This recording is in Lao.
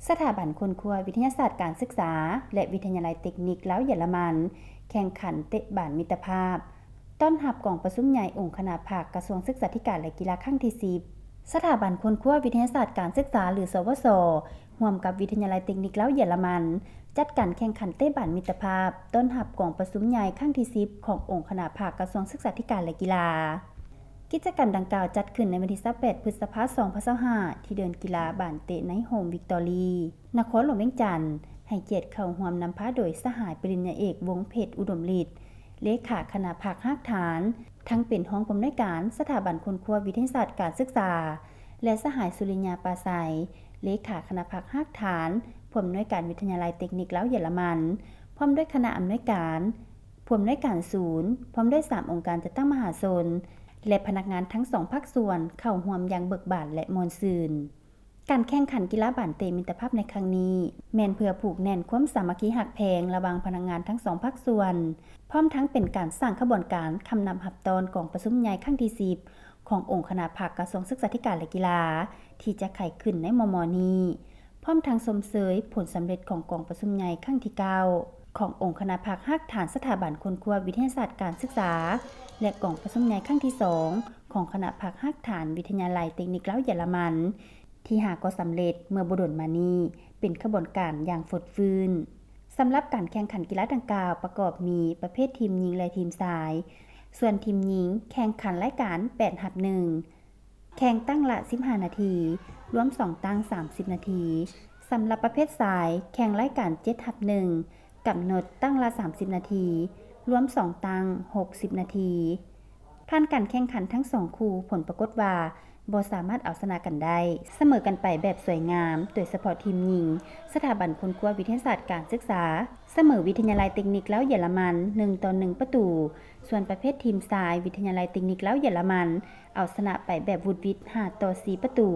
ສະຖາບັນຄົ້ນຄວ້າວິທະຍາສາດການສຶກສາ ແລະ ວິທະຍາໄລເຕັກນິກລາວເຢຍລະມັນ ແຂ່ງຂັນເຕະບານມິດຕະພາບ ຕ້ອນຮັບກອງປະຊຸມໃຫຍ່ອົງຄະນະພັກກະຊວງສຶກສາທິການ ແລະ ກິລາຄັ້ງທີສິບ. ສະຖາບັນຄົ້ນຄວ້າວິທະຍາສາດການສຶກສາ ຫຼື ສວສ ຮ່ວມກັບວິທະຍາໄລເຕັກນິກລາວເຢຍລະມັນ ຈັດການແຂ່ງຂັນເຕະບານມິດຕະພາບ ຕ້ອນຮັບກອງປະຊຸມໃຫຍ່ຄັ້ງທີສິບ ຂອງອົງຄະນະພັກກະຊວງສຶກສາທິການ ແລະ ກິລາ. ກິດຈະກຳດັ່ງກ່າວຈັດຂຶ້ນໃນວັນທີຊາວແປດ ພຶດສະພາ ສອງພັນຊາວຫ້າ ທີ່ເດີ່ນກິລາບານເຕະໃນໂຮມວິກຕໍຣີ ນະຄອນຫຼວງວຽງຈັນ, ໃຫ້ກຽດເຂົ້າຮ່ວມນຳພາໂດຍສະຫາຍປະລິນຍາເອກ ວົງເພັດ ອຸດົມລິດ ເລຂາຄະນະພັກຮາກຖານ, ທັງເປັນຮອງຜູ້ອຳນວຍການສະຖາບັນຄົ້ນຄວ້າວິທະຍາສາດການສຶກສາ ແລະ ສະຫາຍ ສຸລິຍາ ປາໄຊ, ເລຂາຄະນະພັກຮາກຖານ, ຜູ້ອຳນວຍການວິທະຍາໄລເຕັກນິກລາວເຢຍລະມັນ, ພ້ອມດ້ວຍຄະນະອຳນວຍການ, ຜູ້ອຳນວຍການສູນ, ພ້ອມດ້ວຍສາມອົງການຈັດຕັ້ງມະຫາຊົນ ແລະ ພະນັກງານທັງສອງພາກສ່ວນ ເຂົ້າຮ່ວມຢ່າງເບີກບານ ແລະ ມ່ວນຊື່ນ. ການແຂ່ງຂັນກິລາບານເຕະມິດຕະພາບໃນຄັ້ງນີ້ ແມ່ນເພື່ອຜູກແໜ້ນຄວາມສາມັກຄີຮັກແພງລະຫວ່າງພະນັກງານທັງສອງພາກສ່ວນ, ພ້ອມທັງເປັນການສ້າງຂະບວນການຄຳນັບຮັບຕ້ອນກອງປະຊຸມໃຫຍ່ຄັ້ງທີສິບ ຂອງອົງຄະນະພັກກະຊວງສຶກສາທິການ ແລະ ກິລາ ທີ່ຈະໄຂຂຶ້ນໃນມໍ່ໆນີ້, ພ້ອມທັງຊົມເຊີຍຜົນສຳເລັດຂອງກອງປະຊຸມໃຫຍ່ຄັ້ງທີເກົ້າ ຂອງອົງຄະນະພັກຮາກຖານສະຖາບັນຄົ້ນຄວ້າວິທະຍາສາດການສຶກສາ ແລະ ກອງປະຊຸມໃຫຍ່ຄັ້ງທີສອງ ຂອງຄະນະພັກຮາກຖານວິທະຍາໄລເຕັກນິກລາວເຢຍລະມັນ ທີ່ຫາກໍສຳເລັດເມື່ອບໍ່ດົນມານີ້ ເປັນຂະບວນການຢ່າງຟົດຟື້ນ. ສຳລັບການແຂ່ງຂັນກິລາດັ່ງກ່າວປະກອບມີປະເພດທີມຍິງ ແລະ ທີມຊາຍ, ສ່ວນທີມຍິງແຂ່ງຂັນລາຍການແປດຮັບໜຶ່ງ ແຂ່ງຕັ້ງລະສິບຫ້ານາທີ, ລວມສອງຕັ້ງສາມສິບນາທີ. ສຳລັບປະເພດຊາຍ ແຂ່ງລາຍການເຈັດຮັບໜຶ່ງ ກຳນົດຕັ້ງລະສາມສິບນາທີ, ລວມສອງຕັ້ງຫົກສິບນາທີ. ຜ່ານການແຂ່ງຂັນທັງສອງຄູ່, ຜົນປາກົດວ່າບໍ່ສາມາດເອົາຊະນະກັນໄດ້, ສະເໝີກັນໄປແບບສວຍງາມ, ໂດຍສະເພາະທີມຍິງ ສະຖາບັນຄົ້ນຄວ້າວິທະຍາສາດການສຶກສາ ສະເໝີວິທະຍາໄລເຕັກນິກລາວເຢຍລະມັນ ໜຶ່ງຕໍ່ໜຶ່ງປະຕູ, ສ່ວນປະເພດທີມຊາຍ ວິທະຍາໄລເຕັກນິກລາວເຢຍລະມັນ ເອົາຊະນະໄປແບບຫວຸດຫວິດ ຫ້າຕໍ່ສີ່ປະຕູ.